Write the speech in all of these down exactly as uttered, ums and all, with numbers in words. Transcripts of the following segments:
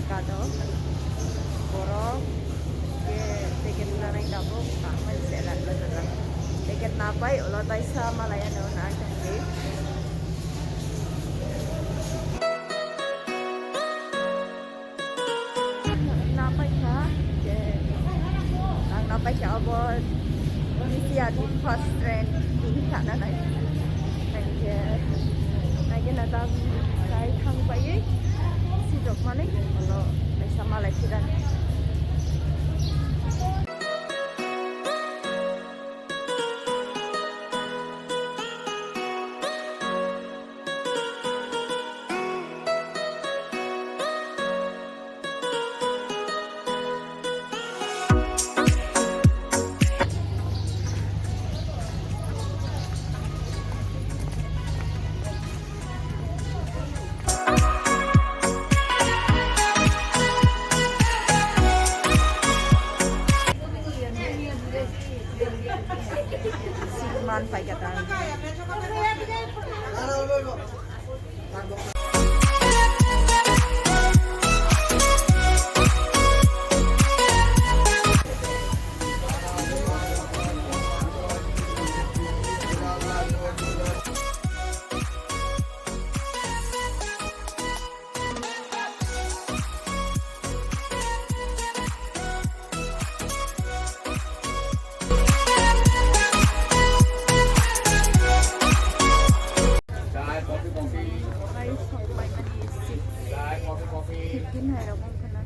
Kado borok ke ticket nanai tabuk tangmani se rang rwjak. Ticket napai ulo taisa malai ano na tongdi. Napai kha je ang napai kha obo Asia ni first train tini khana nai. Hingke naigena tabuk sai thang paiwi sijok mani ulo kaisa malai phirani. Man paikha ta. Chai, coffee, coffee. Chai, coffee, coffee. Fifteen hai rok wngkha na.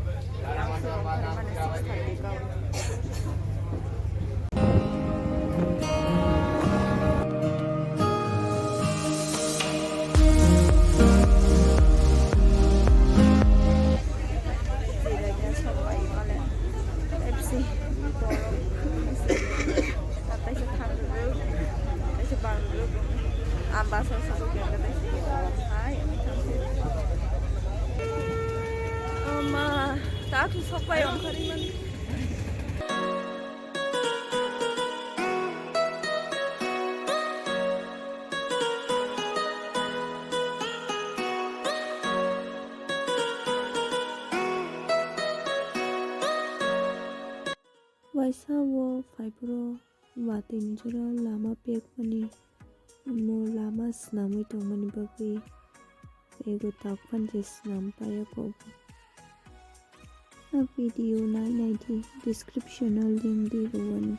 Ang se wngkha na mane six thirty ka. F C. Taisa thang rwgwi, taisa bang rwgwi. Ang bus o sabo khe taisa hai, hai, hai. Ama, tak sok pai ongkhar mani. Waisa o phaiphuru watwi ni jora lama pekmani, omo lama swnamwi tongmani bagwi ego tak phan je swnam paiya kok. A video nai nai di, description o link di rwano.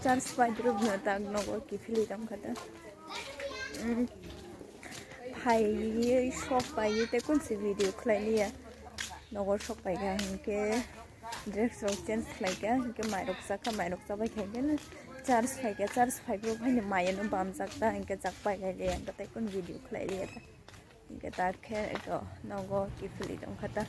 Charge pai group no tak nogo kiphilwi tongkha ta. Mm. Phaiwi sok paiwi tei kunsi video khlai liya. Nogo sok paikha hinkhe dress rok change khlaikha, hinkhe mairok chakha, mairok chabai khaikhe no charge phaikha, charge phaibrok haino maya no bamjak ta, hinkhe chak pai liya, hinkhe tei kun video khlai liya ta. Hinkhe ta khe eko nogo kiphilwi tongkha ta.